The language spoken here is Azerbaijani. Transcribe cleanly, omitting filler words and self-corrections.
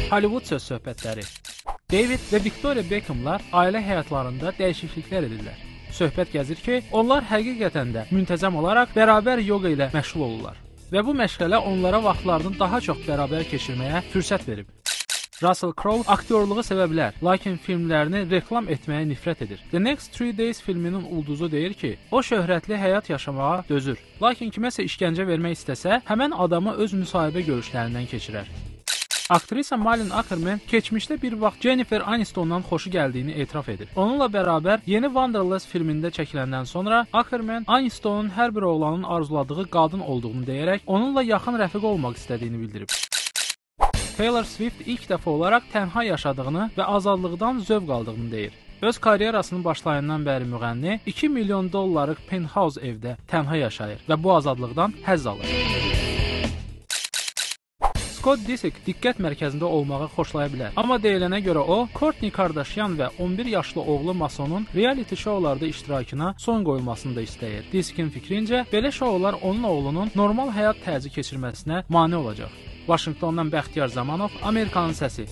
Hollywood söz söhbətləri. David və Victoria Beckhamlar ailə həyatlarında dəyişikliklər edirlər. Söhbət gəzir ki, onlar həqiqətən də müntəzəm olaraq bərabər yoga ilə məşğul olurlar və bu məşğələ onlara vaxtlarını daha çox bərabər keçirməyə fürsət verib. Russell Crowe aktyorluğu sevə bilər, lakin filmlərini reklam etməyə nifrət edir. The Next Three Days filminin ulduzu deyir ki, o şöhrətli həyat yaşamağa dözür. Lakin kiməsə işgəncə vermək istəsə, həmən adamı öz müsahibə görüşlərindən keçirər. Aktrisa Malin Akerman keçmişdə bir vaxt Jennifer Anistondan xoşu gəldiyini etiraf edir. Onunla bərabər yeni Wanderlust filmində çəkiləndən sonra Akerman Anistonun hər bir oğlanın arzuladığı qadın olduğunu deyərək onunla yaxın rəfiqə olmaq istədiyini bildirib. Taylor Swift ilk dəfə olaraq tənha yaşadığını və azadlıqdan zövq aldığını deyir. Öz karyerasının başlayından bəri müğənni 2 milyon dollarlıq penthouse evdə tənha yaşayır və bu azadlıqdan həzz alır. Scott Disick diqqət mərkəzində olmağı xoşlaya bilər. Amma deyilənə görə o, Kourtney Kardashian və 11 yaşlı oğlu Masonun reality şoularda iştirakına son qoyulmasını da istəyir. Disickin fikrincə, belə şoular onun oğlunun normal həyat tərzi keçirməsinə mane olacaq. Vaşinqtondan Bəxtiyar Zamanov, Amerikanın səsi.